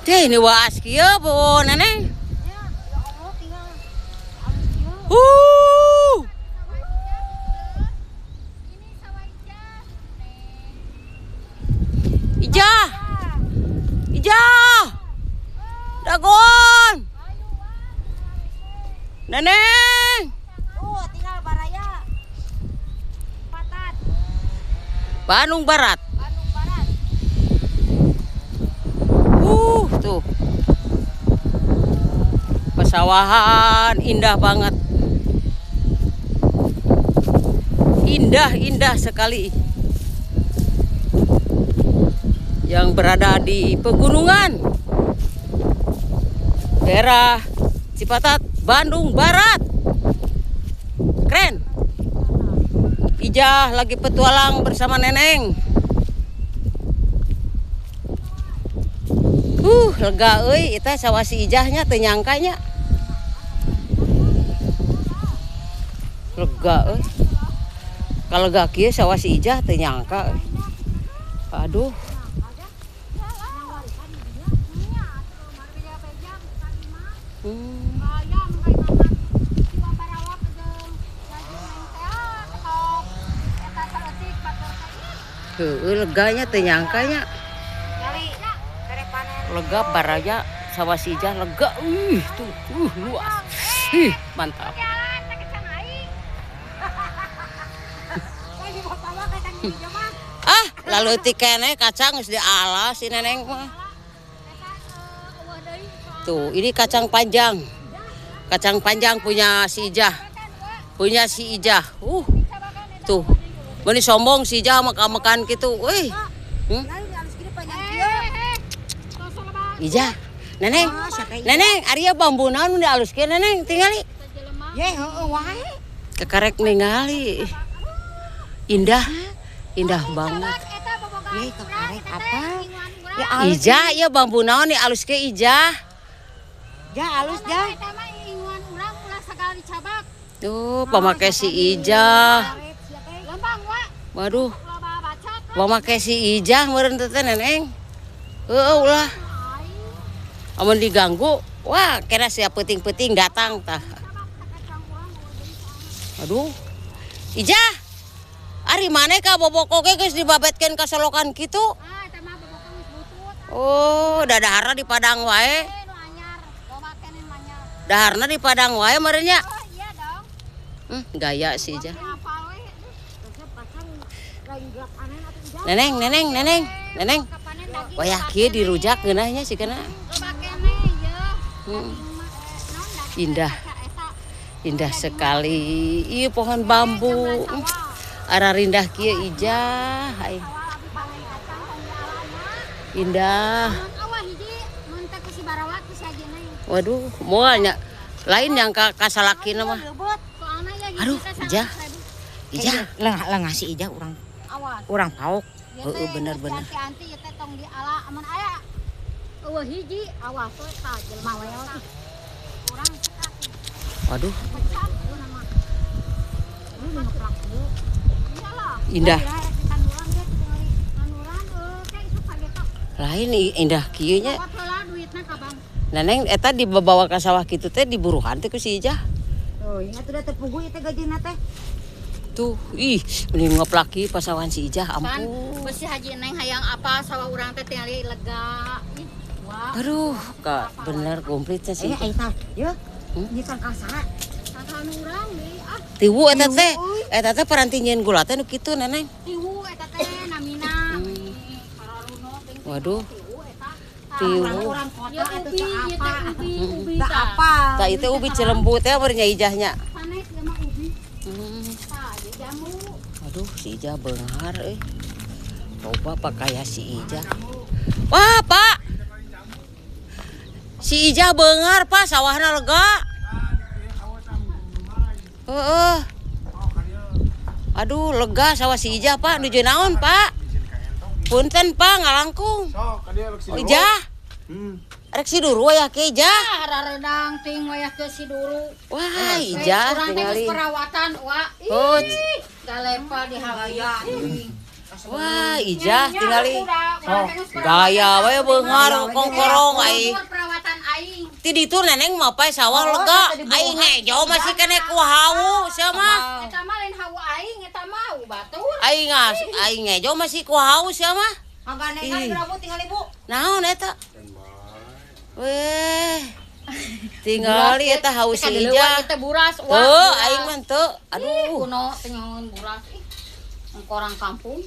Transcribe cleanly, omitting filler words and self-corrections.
Teh ini waas kieu po Neneng. Ya, ya Allah tinggal alus kieu. Ini sawah Ijah. Ijah. Ijah. Dagon. Neneng. Tuh tinggal baraya. Patat. Bandung Barat. Bandung Barat. Tuh. Pesawahan indah banget. Indah-indah sekali. Yang berada di pegunungan daerah Cipatat, Bandung Barat. Keren. Ijah lagi petualang bersama Neneng. Lega euy, eta sawah si Ijahnya teu nyangkanya. Lega euy. Kalega kieu sawah si Ijah teu nyangka euy. Aduh. Heueuh leganya teu nyangkanya. Lega baraya sawah si Ijah lega. Tuh, luas. Ih, mantap. Ah, lalu tikene kacang geus dialas si Neneng mah. Tuh, ini kacang panjang. Kacang panjang punya si Ijah. Punya si Ijah. Tuh. Meuni sombong si Ijah makan-makan kitu. Euy. Ijah, Neneng. Neneng, ari bambu naon nu dialus kieu Neneng tingali. Ye, heueuh wae. Kekarek ningali. Indah. Indah banget. Ye, kekarek apa? Ya alus. Ijah, ya bambu naon nih alus ke Ijah. Ja alus ja. Eta mah inguan urang ulah sagala dicabak. Tuh, pamake si Ijah. Lempang wa. Waduh, Loba bacot. pamake si Ijah meureun teh Neneng. Heueuh ulah. Amun diganggu, wah kira siap peuting-peuting datang tah. Aduh. Ijah. Ari maneh ka bobok oge geus dibabetkeun ka solokan kitu? Ah, eta mah bobok geus butut. Oh, dadaharna di Padang wae. Nu anyar, loba keneh nu anyar. Daharna di Padang wae meureun nya. Oh, iya dong. Gaya si Ijah. Hafal we. Neneng, Neneng, Neneng, Neneng. Wayah kieu dirujak ngeunahnya sih kana. Loba keneh ye. Indah. Indah sekali. Ieu pohon bambu. Ara rindah kieu Ijah. Hai. Indah. Waduh, moal nya. Lain yang ka kasalakina mah. Aduh, Ijah. Ijah, Lengah si Ijah urang. Urang paok. Heeh, bener bener. Anti ieu teh tong diala amun aya eueuh hiji awas we tah jelema we. Urang Waduh, pecah urang mah. indah. Lain indah kieu nya. Neneng eta dibawa ka sawah kitu teh diburuhan teh ku si Ijah. Tuh, ingat udah terpugu ieu teh gajina teh. Tuh, ih, mending ngeplaki pasawahan si Ijah, ampun. Besi Haji Neng hayang apa sawah urang teh tingali lega. Ih, wah. Aduh, kak bener komplitnya sih. Eh, eta, ye. Ieu tangkal saha? Tangkal urang deui ah. Tiwu eta teh, eta teh paranti nyieun gula teh nu kitu Neneng. Tiwu eta teh namina. Waduh. Tiwu. Urang kota Ya atuh ubi, teu ieu apa. teh ubi, ubi Teu tah. apa. Tah itu ubi cilembu teh beureun nya Ijahnya. Sanes ieu mah ubi. Tah, ieu jamu. Aduh, si Ijah beunghar euy. Coba pakaya si Ijah. Wah, Pak. Si Ijah beunghar, Pak, sawahna lega. Heeh. Aduh, lega sawah si Ijah, Pak. Nuju naon, Pak? Punten, Pak, ngalangkung. Oh, Ijah. Rek siduru aya ke Ijah. Ah, raredang ting wayah ke siduru. Wah, Ijah Urang teh geus tingali. perawatan, wa. Oh, Ih, galepal di hawaya. Wah, Ijah tingali. Gaya we beunghar kongkorong ai. Perawatan aing. Ti ditu Neneng mah pae sawah lega. Aing ngejo masih keneh ku hawu sia mah. Eta mah lain hawu aing, eta mah hawu batur. Aing ngas, aing ngejo masih ku hawu sia mah. Ngagandengan Ih. geura, Bu, tingali, Bu. Naon eta? Weh. Tingali eta hawu si Ijah. Eta buras, wah. Teu, aing mah teu. Aduh. Kuno tengon buras. Ih, orang kampung.